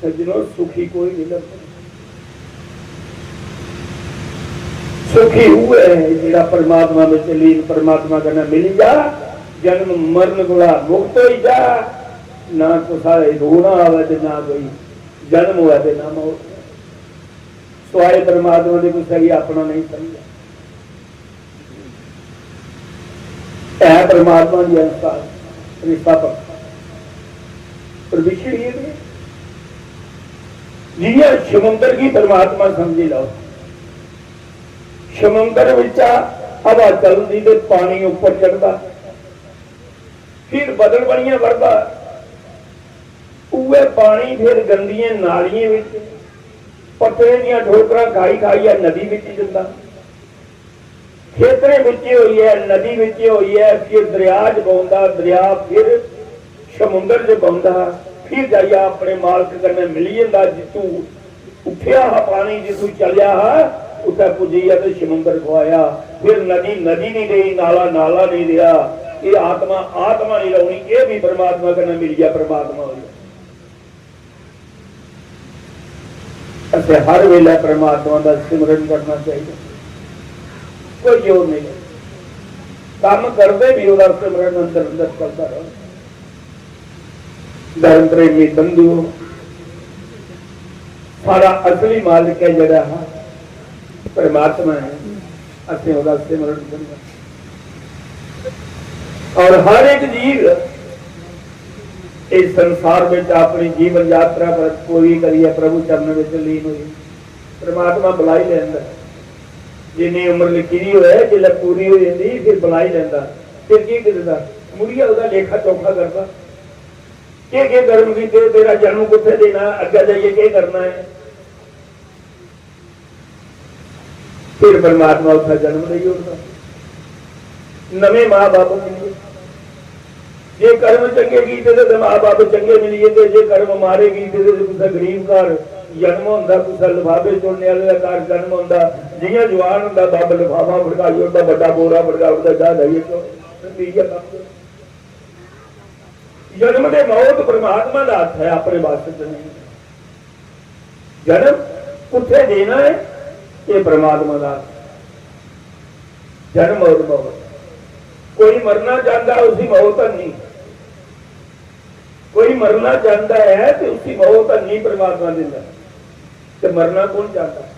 सज्जनो, सुखी कोई नहीं लगदा। सुखी उऐ है जेड़ा परमात्मा में लीन, परमात्मा कन्नै मिली जा, जन्म मरण कोला मुक्त होई जा, ना कुसै रोना आवे ते ना कोई जन्म होवे ते ना मौत। सिवाए परमात्मा दे कुसै गी अपना नहीं समझा। है परमात्मा दी अंश, रिश्ता पक्का, पर बिछड़िए दे। जियां समुंदर गी परमात्मा समझी लैओ, समुंदर बिच्चा हवा चलदी ते पानी उप्पर चढ़दा, फिर बदल बनियै वरदा, उ'ऐ पानी फिर गंदियें नालियें बिच, पत्थरें दियां ठोकरां खाई खाइयै नदी बिच जंदा। खेतरें बिच होइयै, नदी बिच होइयै, फिर दरिया च पौंदा, दरिया फिर समुंदर च पौंदा, फिर जाइयै अपने मालक कन्नै मिली जंदा, जित्थू उठेआ हा पानी, जित्थू चलेआ हा, उत्थै पुज्जियै ते समुंदर खुआया। फिर नदी नदी नहीं रेही, नाला नाला नहीं रहा। ये आत्मा आत्मा नहीं रौहनी, ये भी परमात्मा कन्नै मिलियै परमात्मा होई। असें हर वेले परमात्मा दा सिमरन करना चाहिए, कोई जोर नहीं। काम करदे भी ओह्दा सिमरन अंदर अंदर चलदा रहे। धर्म प्रेमी बंधुओ, साढ़ा असली मालिक है जेह्ड़ा हा, परमात्मा है। असें ओह्दा सिमरन करना। और हर एक जीव इस संसार में अपनी जीवन यात्रा पर पूरी करिए प्रभु चरण में लीन हुई। परमात्मा बुलाई लेंदा। जिन्नी उम्र लिखी दी होए, जिसलै पूरी हो जाती, फिर बुलाई लेंदा। फिर की करदा? मुड़ियै ओह्दा लेखा चोखा करदा। केह् केह् कर्म कीते, तेरा जन्म कुत्थै देना, अग्गै जाइयै केह् करना है? फिर परमात्मा उत्थै जन्म लेई ओड़दा। नमें मां बब्ब मिलियै, जे कर्म चंगे कीते ते मां बब्ब चंगे मिली जंदे, जे कर्म माड़े कीते ते कुसै गरीब घर जन्म होंदा, कुसै लफाफे चुनने आह्ले दा घर जन्म होंदा। जि'यां जवान होंदा, बब्ब लफाफा फड़काई ओड़दा, बड्डा बोरा फड़काई ओड़दा, जा जाइयै चुन। इ'यै कम्म। जन्म ते मौत परमात्मा दा हत्थ है, अपने बस च नहीं। जन्म कुत्थै देना है, ये परमात्मा दा हत्थ है। जन्म और मौत, कोई मरना चाहता, उसी मौत नहीं। कोई मरना चाहता है तो उसी मौत नहीं परमात्मा दिंदा। ते मरना कौन चाहता?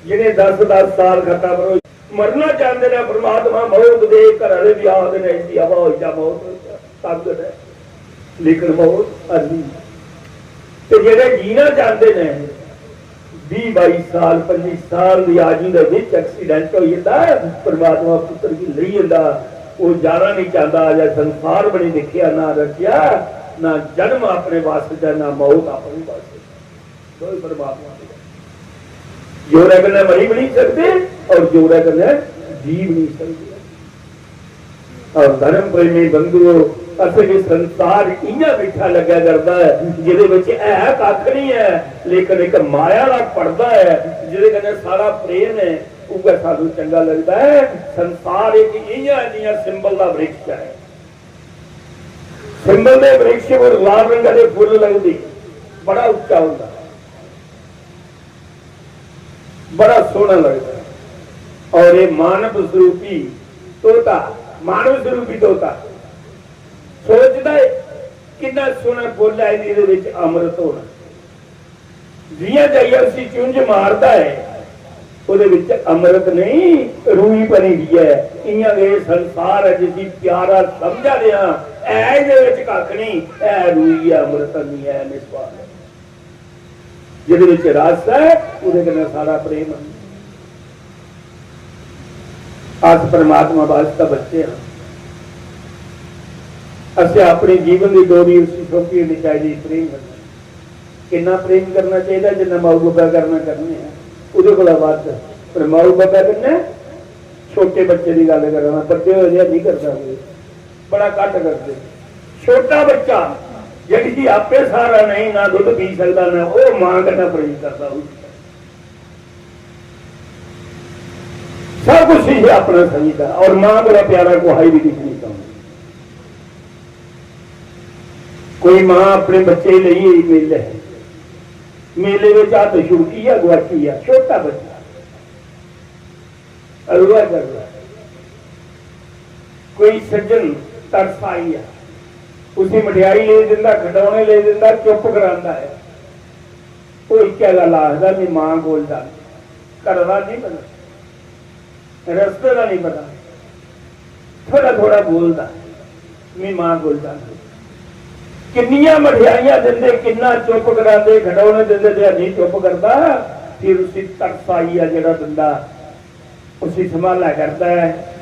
जिन्हें दस दस साल खत्म होए, मरना चाहते ने परमात्मा, मौत दे घर आह्ले भी आखदे ने, "इसदी हवा होई जा, मौत होई जा, ताकत है।" लेकिन मौत अजीब। ते जेह्ड़े जीना चाहते ने, बीह बाई साल, पंजी साल दी आयु दे विच accident होई जंदा, परमात्मा पुत्र गी लेई जंदा। ओह् जाना नहीं चाहता, अजें संसार भी नहीं दिक्खेआ, ना रचेआ, ना जन्म अपने बस च, ना मौत अपने बस च। दोए परमात्मा दे। जोरै कन्नै मरी भी नहीं सकदे और जोरै कन्नै जी भी नहीं सकदे। और धर्म प्रेमी बंधुओ, असेंगी संसार इ'यां मिट्ठा लग्गा करदा ऐ, जेह्दे बिच है कक्ख नहीं ऐ, लेकिन इक माया दा पर्दा ऐ, जेह्दे कन्नै साढ़ा प्रेम ऐ, उ'ऐ सानू चंगा लगदा ऐ। संसार इक इ'यां जि'यां सिंबल दा वृक्ष ऐ। सिंबल दे वृक्ष पर लाल रंगा दे फुल्ल लगदे, बड़ा उच्चा होंदा, बड़ा सोहना लगदा। और ये मानव स्वरूपी तोता, मानव स्वरूपी तोता सोचदा है, किन्ना सोहना फुल्ल है, एह्दे विच अमृत होना। जियां जाइयै उसी चुंझ मारदा है, ओह्दे विच अमृत नहीं, रूई भरी दी ऐ। इयां गै संसार ऐ, जिसी प्यारा समझा दे आं, ऐ एह्दे विच कक्ख नहीं, ऐ रूई ऐ, अमृत नहीं ऐ, निस्वार्थ ऐ। जेह्दे विच रस ऐ, ओह्दे कन्नै सारा प्रेम ऐ। अस परमात्मा वास्तै बच्चे आं। असें अपने जीवन दी डोरी उसी सौंपी देनी चाहिदी, प्रेम कन्नै। किन्ना प्रेम करना चाहिदा? जिन्ना माऊ बब्बै करना करने आं, ओह्दे कोला बद्ध। पर माऊ बब्बै कन्नै छोटे बच्चे दी गल्ल करा ना, बड्डे होए दे नहीं करदा कोई, बड़ा घट्ट करदे। छोटा बच्चा जेह्ड़ी आपे सारा नहीं, ना दुद्ध पी सकदा, ना ओह् मां कन्नै प्रेम करदा। सब कुछ इसी अपना समझदा और मां कोला प्यारा कुसै गी भी कुछ नहीं समझदा। कोई मां अपने बच्चे गी लेइयै मेले, मेले में हत्थ छुड़की या गुआची या, छोटा बच्चा रोआ करदा। कोई सज्जन तरस आई जा, उसी मठेआई लेई दिंदा, खडौने लेई दिंदा, चुप करांदा है। ओह् इक्कै गल्ल आखदा, "मैं मां कोल जाना।" घरै दा नहीं पता, रस्ते दा नहीं पता, थोड़ा थोड़ा बोलदा, "मैं मां कोल जाना।" किन्नियां मठेआइयां दिंदे, किन्ना चुप करांदे, खडौने दिंदे, ते नहीं चुप करदा। फिर उसी तरस आई जा जेह्ड़ा बंदा उसी संभाला करदा है,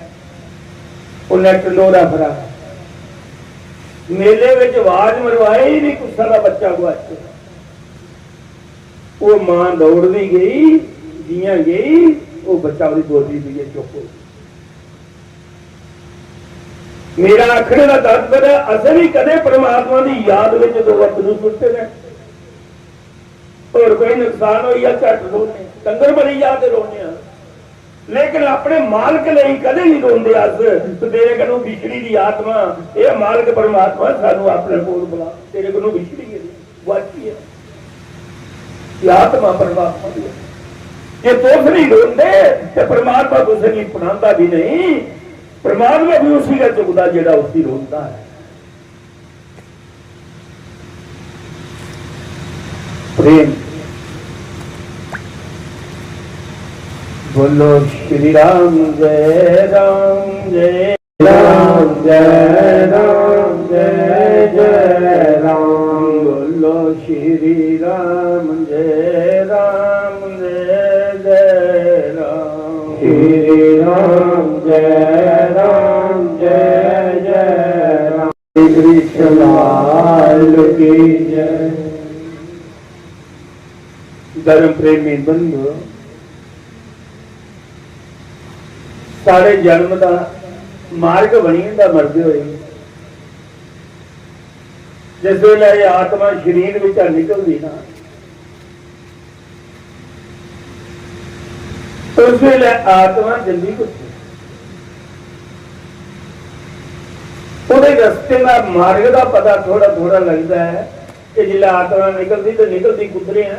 उन्नै टंडोरा फिरा। मेले विच आवाज मरवाई भी, कुसै दा बच्चा गुआचे। ओह् मां दौड़दी गई, जियां गई, ओह् बच्चा ओह्दी गोदी च गै चुप हो गया। मेरा आखने दा तात्पर्य, असें भी कदें परमात्मा दी याद विच दो अत्थरू सुट्टे ने। होर कोई नुकसान होई जा, झट रोने, डंगर मरी जा ते रोने आं, लेकिन अपने मालक लेई कदें नहीं रोंदे अस। ते तेरे कन्नू बिछड़ी दी आत्मा, ए मालक परमात्मा, सानू अपने कोल बुला, तेरे कन्नू बिछड़ी गेदी, गुआची है। ये आत्मा परमात्मा दी है। जे तुस नहीं रोंदे, ते परमात्मा तुसें गी अपनांदा भी नहीं। परमात्मा भी उसी गै चुकदा जेड़ा उसी रोंदा है। प्रेम। बोलो श्री राम जय राम जय राम जय राम जय जय राम। बोलो श्री राम जय राम जय जय राम। श्री राम जय राम जय जय राम। कृष्ण लाल की जय। धर्म प्रेमी बंधु, साढ़े जन्म दा मार्ग बनी जंदा मरदे होए। जिस वेले एह् आत्मा शरीर बिच्चा निकलदी ना, उस वेले आत्मा जंदी कुत्थै? ओह्दे रस्ते दा, मार्ग दा पता थोड़ा थोड़ा लगदा ऐ कि जिसलै आत्मा निकलदी ते निकलदी कुद्धरे ऐ?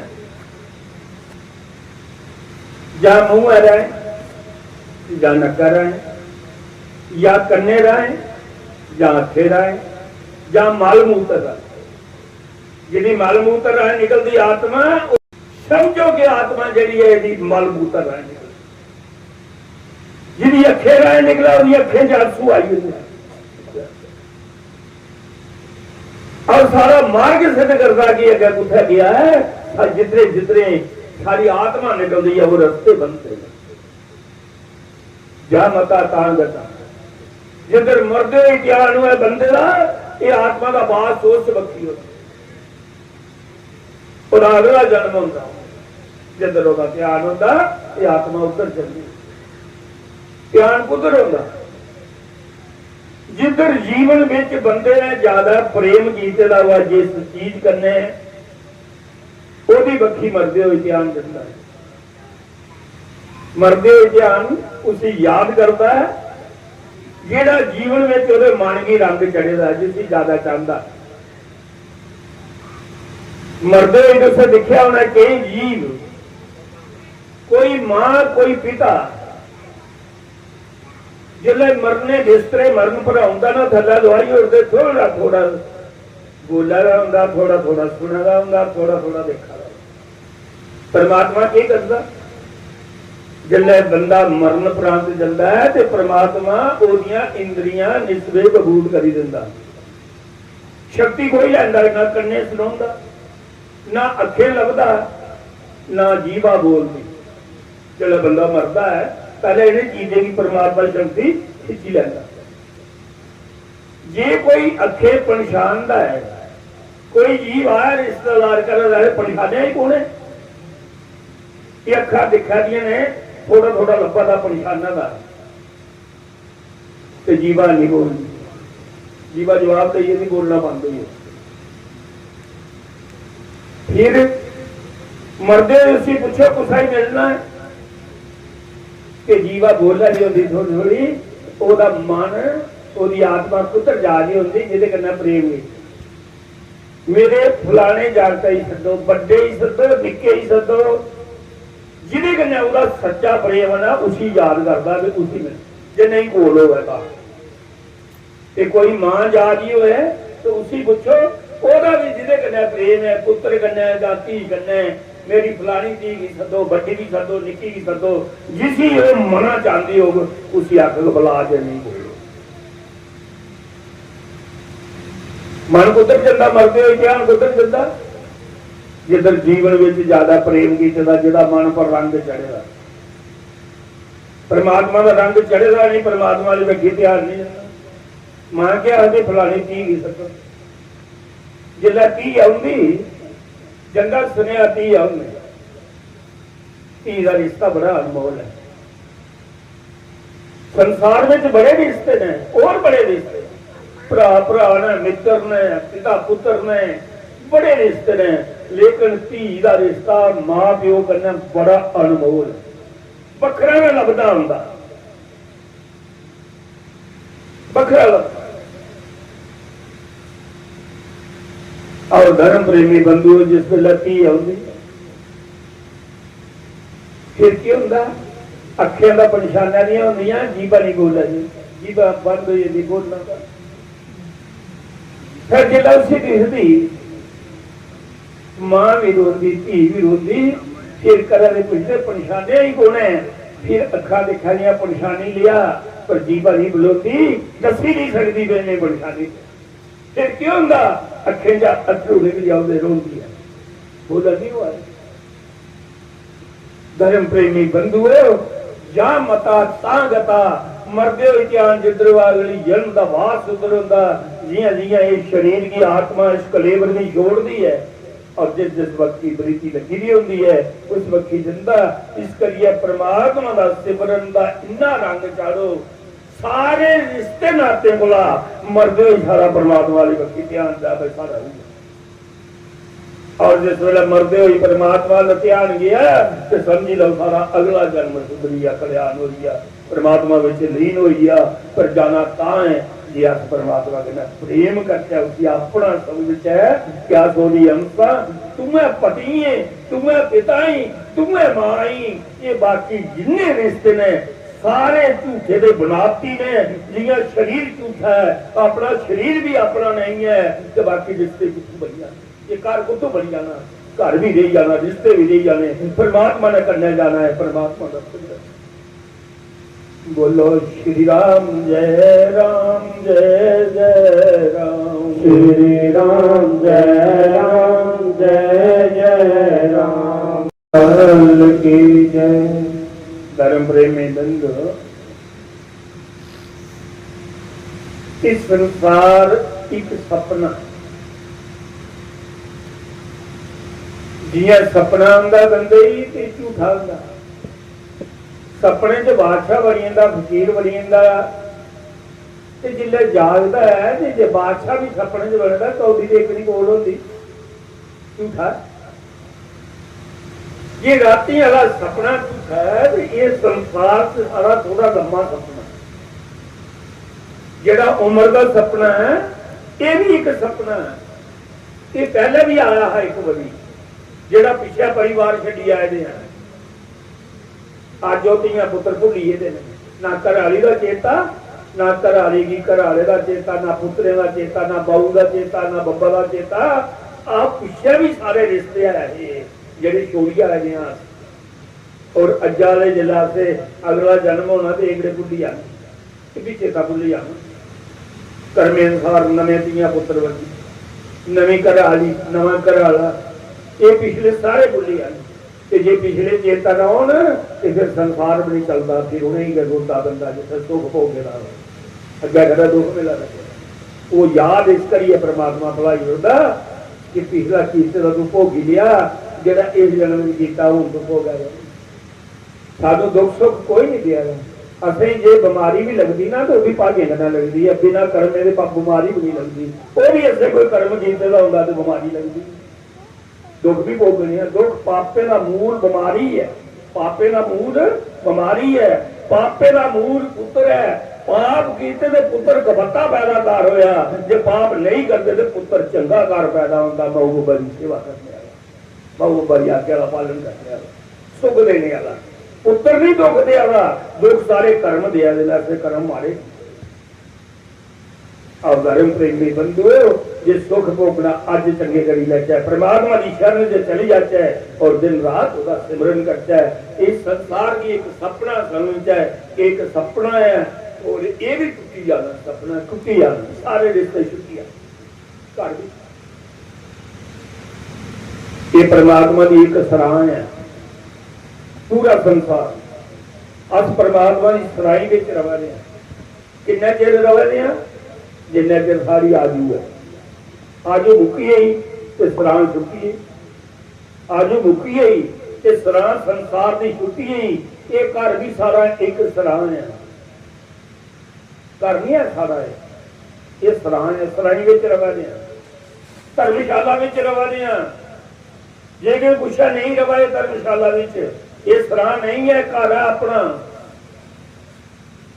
जां मूंह राहें, जां नक्का राहें, जां कन्ने राहें, जां अक्खे राहें, जां मल मूत्र राहें। जिहदी मल मूत्र राहें निकलदी आत्मा, ओह् समझो कि आत्मा जेह्ड़ी ऐ, एह्दी मल मूत्र राहें निकलदी। जिहदी अक्खे राहें निकलै, ओह्दी अक्खें च आंसू आई जंदे। और सारा मार्ग सिद्ध करदा कि अग्गें कुत्थै गेआ ऐ। सा-, जितने, जितने सारी आत्मा निकलदी ऐ, ओह् रस्ते बनदे न। जा मता तां गता। जिद्धर मरदे होई ज्ञान होऐ बंदे दा, एह् आत्मा दा बास उस बक्खी होंदा। ओह्दा अगला जन्म होंदा। जिद्धर ओह्दा ध्यान होंदा, एह् आत्मा उद्धर जंदी। ध्यान कुद्धर होंदा? जिद्धर जीवन बिच बंदे ने ज्यादा प्रेम कीते दा होऐ जिस चीज कन्नै, ओह्दी बक्खी मरदे होई ध्यान जंदा ऐ। मरदे होई ध्यान उसी याद करदा ऐ, जेह्ड़ा जीवन बिच ओह्दे मन गी रंग चढ़े दा ऐ, जिसी ज्यादा चांह्दा। मरदे होई तुसें दिक्खेआ होना, केईं जीव, कोई मां, कोई पिता, जिसलै मरने बिस्तरे, मरण पर औंदा ना, थल्लै लुआई ओड़दे, थोड़ा थोड़ा बोला दा होंदा, थोड़ा थोड़ा सुना दा होंदा, थोड़ा थोड़ा देखा दा होंदा। परमात्मा केह् करदा? जिसलै बंदा मरण प्रांत जंदा ऐ ते परमात्मा ओह्दियां इंद्रियां निस्वे कबूल करी दिंदा। शक्ति कोई लैंदा, ना कन्नै सुनोंदा, ना अक्खें लभदा, ना जीवा बोलदी। जिसलै बंदा मरदा ऐ, पैह्ले इ'नें चीजें गी परमात्मा शक्ति खिच्ची लैंदा। जे कोई अक्खें पन्छानदा ऐ, कोई जीव आया रिश्तेदार घरै दा, एह् पन्छानेआ ही कु'न ऐ? एह् अक्खां दिक्खा दियां ने, थोड़ा थोड़ा लब्भा दा, पन्छाना दा। ते जीवा नहीं बोलदी। जीवा जवाब देइयै नहीं बोलना बंद होई गेआ। फिर मरदे होए उसी पुच्छो, कुसै गी मिलना ऐ? ते जीवा बोला दी होंदी थोड़ी थोड़ी, ओह्दा मन, ओह्दी आत्मा कुद्धर जा दी होंदी जेह्दे कन्नै प्रेम नेईं? मेरे फलाने जागतै गी सद्दो, बड्डे गी सद्दो, निक्के गी सद्दो, जिदे कन्नै ओह्दा सच्चा प्रेम है ना, उसी याद करदा ते उसी मिल, जे नेईं कोल होऐ तां। ते कोई मां जा दी होऐ ते उसी पुच्छो, ओह्दा बी जिदे कन्नै प्रेम ऐ, पुत्तर कन्नै जां धी कन्नै, मेरी फलानी धी गी सद्दो, बड्डी गी सद्दो, निक्की गी सद्दो, जिसी ओह् मना चांह्दी होग, उसी आखग, "बला जे नेईं कोल।" मन कुद्धर जंदा? मरदे होई ध्यान कुद्धर जंदा? जिद्धर जीवन विच ज्यादा प्रेम कीते दा, जेह्दा मन पर रंग चढ़े दा। परमात्मा दा रंग चढ़े दा नहीं, परमात्मा आह्ली बक्खी ध्यान नहीं जंदा। मां केह् आखदी, "फलानी धी गी सद्दो।" जिसलै धी औंदी, जंदा सुनेहा धी औंदी। धी दा रिश्ता बड़ा अनमोल ऐ। संसार विच बड़े रिश्ते ने, होर बड़े रिश्ते, भ्रा भ्रा ने, मित्र ने, पिता पुत्र ने, बड़े रिश्ते ने, लेकिन धी दा रिश्ता मां प्यो कन्नै बड़ा अनमोल ऐ, बक्खरा गै लभदा होंदा। बक्खरा लगदा। और धर्म प्रेमी बंधुओ, जिस बेल्लै धी औंदी, फिर केह् होंदा? अक्खें दा पन्छाना निं होंदियां, जीभा निं बोला दी, जीभा बंद होई जंदी बोलना दा। फिर जिसलै उसी दिखदी, मां भी रोंदी, धी भी रोंदी, फिर घरै दे पुछदे, "पन्छानेआ ही कु'न ऐ?" फिर अक्खां दिक्खा दियां, "पन्छानी लेआ," पर जीभा निं बलोंदी, दस्सी निं सकदी, "में नेईं पन्छानी।" फिर केह् होंदा? अक्खें चा अत्थरू निकली औंदे, रोंदी ऐ, बोला निं होआ दी। धर्म प्रेमी बंधुओ, या मता तां गता, मरदे होई ध्यान जिद्धर होऐ, अगली जन्म दा वास उद्धर होंदा। जि'यां जि'यां इस शरीर गी आत्मा इस कलेवर गी छोड़दी ऐ और जिस जिस वक्त की प्रीति लगी दी होंदी है, उस वक्त की जिंदा, इस करियै परमात्मा दा सिमरन दा इन्ना रंग चाढ़ो, सारे रिश्ते नाते कोला मरदे होई सारा परमात्मा आह्ली बक्खी ध्यान जावे साढ़ा। और जिस वेले मरदे होई परमात्मा दा ध्यान गया, ते समझी लैओ सारा अगला जन्म सुधरी गया, कल्याण होई गया, परमात्मा विच लीन होई गया। पर जाना तां है जे अस परमात्मा कन्नै प्रेम करचै, उसी अपना समझचै कि अस ओह्दी अंश आं। तुऐं पति ऐ, तुऐं पिता ऐ, तुऐं मां ऐ। ये बाकी जिन्ने रिश्ते ने, सारे झूठे दे बनावटी ने। जियां शरीर झूठा है, अपना शरीर भी अपना नहीं है, ते बाकी रिश्ते कुत्थों बनी जाने? ये घर कुत्थों बनी जाना? घर भी रेही जाना, रिश्ते भी रेही जाने, परमात्मा ने कन्नै जाना है, परमात्मा दा सिमरन। बोलो श्री राम जय राम जय जय राम। श्री राम जय राम जय जय राम। लाल की जय। धर्म प्रेमी बंधु, इस संसार एक सपना है। जियां सपना आंदा बंदे गी ते झूठा आंदा। सपने च बादशाह बनी जंदा, फकीर बनी जंदा, ते जिसलै जागदा ऐ ते जे बादशाह बी सपने च बनदा, कौडी ते इक नी कोल होंदी। झूठा। ये रातीं आह्ला सपना झूठा ऐ ते एह् संसार च सारा थोह्ड़ा लम्मा सपना ऐ। जेह्ड़ा उम्र दा सपना ऐ, एह् बी इक सपना ऐ। एह् पैह्लें बी आया हा इक बारी, जेह्ड़ा पिच्छें परिवार छड्डी आए दे ऐ। अज्ज ओह् धियां पुत्तर भुल्ली गेदे न। ना घरै आह्ली दा चेता, ना घरै आह्ली गी घरै आह्ले दा चेता, ना पुत्तरें दा चेता, ना बहू दा चेता, ना बब्बा दा चेता। आ पिच्छें बी सारे रिश्ते ऐ हे जेह्ड़े छोड़ियै आए दे आं अस। और अज्जा दे जिसलै असें अगला जन्म होना ते एह्कड़े भुल्ली जाने, एह् बी चेता भुल्ली जाना। कर्में अनुसार नमें धियां पुत्तर बनी, नमीं घरै आह्ली, नमां घरै आह्ला, एह् पिछले सारे भुल्ली जाने। ते जे पिछले चेता रौह्न ते फिर संसार बी निं चलदा, फिर उ'नेंगी गै रोंदा बंदा जित्थै सुख भोगे दा होऐ। अग्गै कदें दुख मिला दा। ओह् याद इस करियै परमात्मा भलाई ओड़दा कि पिछला कीते दा तूं भोगी लेआ, जेह्ड़ा इस जन्म च कीता हून तूं भोगा दे। सानूं दुख सुख कोई निं देआ दा। असें जे बमारी बी लगदी ना ते ओह् बी भागें कन्नै लगदी ऐ, बिना कर्में दे प-, बमारी बी निं लगदी। ओह् बी असें कोई कर्म कीते दा होंदा ते बमारी लगदी। दुख भी भोगने हैं। दुख पापें दा मूल बमारी ऐ। पापें दा मूल बमारी ऐ। पापें दा मूल पुत्तर ऐ। पाप कीते ते पुत्तर कपट्टा पैदाकार होया, जे पाप नहीं करदे ते पुत्तर चंगा घर पैदा होंदा, माऊ बब्बा दी सेवा करने वाला, माऊ बब्बा दी आज्ञा दा पालन करने वाला, सुख देने वाला। पुत्तर नहीं दुख देआ दा, दुख सारे कर्म देआ दे न, ऐसे कर्म माड़े। अवधर्म प्रेमी बंधुओ, जे सुख भोगना अज्ज चंगे करी लैचै, परमात्मा दी शरण च चली जाचै और दिन रात ओह्दा सिमरन करचै, इस संसार गी इक सपना समझचै, कि इक सपना ऐ और एह् बी टुट्टी जाना, सपना टुट्टी जाना, सारे रिश्ते छुट्टी जाने, घर बी। एह् परमात्मा दी इक सरां ऐ, पूरा संसार। अस परमात्मा दी सराई बिच रवा दे आं। किन्ना चिर रवा दे आं? जिन्ना चिर साढ़ी आयु ऐ। आयु मुक्की गेई ते सरां छुट्टी गेई। आयु मुक्की गेई ते सरां संसार दी छुट्टी गेई। एह् घर बी सारा इक सरां ऐ। घर नहीं ऐ साढ़ा, एह्, एह् सरां ऐ, सराई बिच रवा दे आं, धर्मशाला बिच रवा दे आं। जे कोई पुच्छै, नहीं रवा दे धर्मशाला बिच, एह् सरां नहीं ऐ, घर ऐ अपना।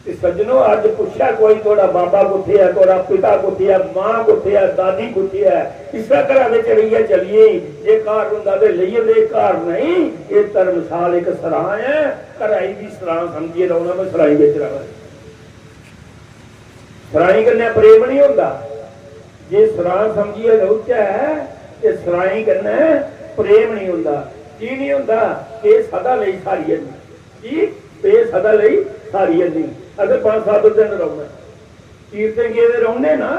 ते सज्जनो, अज्ज पुच्छै कोई, थुआढ़ा बाबा कुत्थै ऐ, थुआढ़ा पिता कुत्थै ऐ, मां कुत्थै ऐ, दादी कुत्थै ऐ, इस्सै घरा बिच रेहियै चलिए, जे घर होंदा ते लेई जंदे, घर नहीं, एह् धर्मशाल इक सरां ऐ, घरा गी बी सरां समझियै रौह्ना, में सराई बिच रवा दे। सराई कन्नै प्रेम नहीं होंदा। जे सरां समझियै रौह्चै ते सराई कन्नै प्रेम नहीं होंदा। की नहीं होंदा? एह् सदा लेई साढ़ी है नहीं। की? एह् सदा लेई साढ़ी है नहीं। असें पंज सत्त दिन रौह्ना। तीर्थें गेदे रौह्ने ना,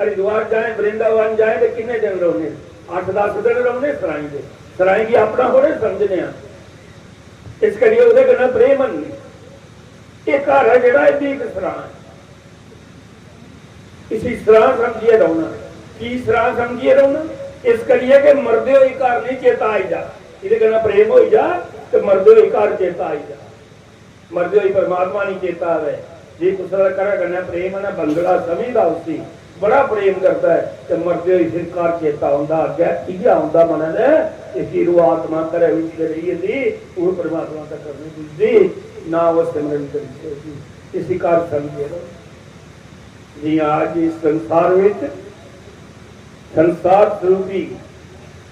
हरिद्वार जाए, वृंदावन जाए ते किन्ने दिन रौह्ने? अट्ठ दस दिन रौह्ने सराई दे। सराई गी अपना थोड़े समझने आं। इस करियै ओह्दे कन्नै प्रेम है नहीं। एह् घर ऐ जेह्ड़ा, एह् बी इक सरां ऐ। इसी सरां समझियै रौह्ना। की सरां समझियै रौह्ना? इस करियै कि मरदे होई घर नहीं चेता आई जा। एह्दे कन्नै प्रेम होई जा ते मरदे होई घर चेता आई जा। मरदे होई परमात्मा नहीं चेता आवै। जे कुसै दा घरै कन्नै प्रेम है ना, बंदड़ा समझदा उसी, बड़ा प्रेम करदा ऐ, ते मरदे होई फिर घर चेता औंदा, अग्गै इ'यै औंदा मनै दे, ते फिर ओह् आत्मा घरै बिच गै रेही जंदी, ओह् परमात्मा तक नहीं पुजदी, ना ओह् सिमरन करी सकदी। इसी घर समझियै रौह्ना। जियां अज्ज इस संसार विच, संसार स्वरूपी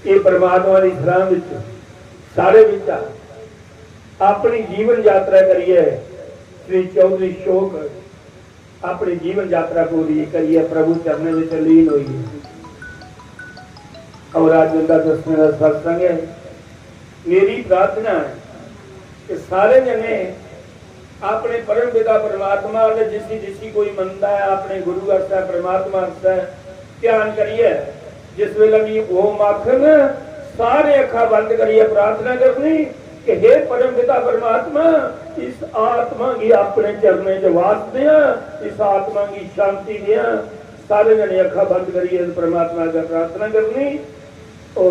एह् परमात्मा दी सरां विच साढ़े बिच्चा अपनी जीवन यात्रा करियै श्री चौधरी शोक अपनी जीवन यात्रा पूरी करियै प्रभु चरणें विच लीन होई गे। और अज्ज उंदा दसवें दा सत्संग ऐ। मेरी प्रार्थना ऐ कि सारे जने अपने परम पिता परमात्मा ते जिसी जिसी कोई मनदा ऐ, अपने गुरु आस्तै, परमात्मा आस्तै ध्यान करियै, जिस बेल्लै मी ओम आखन, सारे अक्खां बंद करियै प्रार्थना करनी कि हे परम पिता परमात्मा, इस आत्मा गी अपने चरणें च वास देआं, इस आत्मा गी शांति देआं। सारे जने अक्खां बंद करियै परमात्मा अग्गें प्रार्थना करनी। ॐ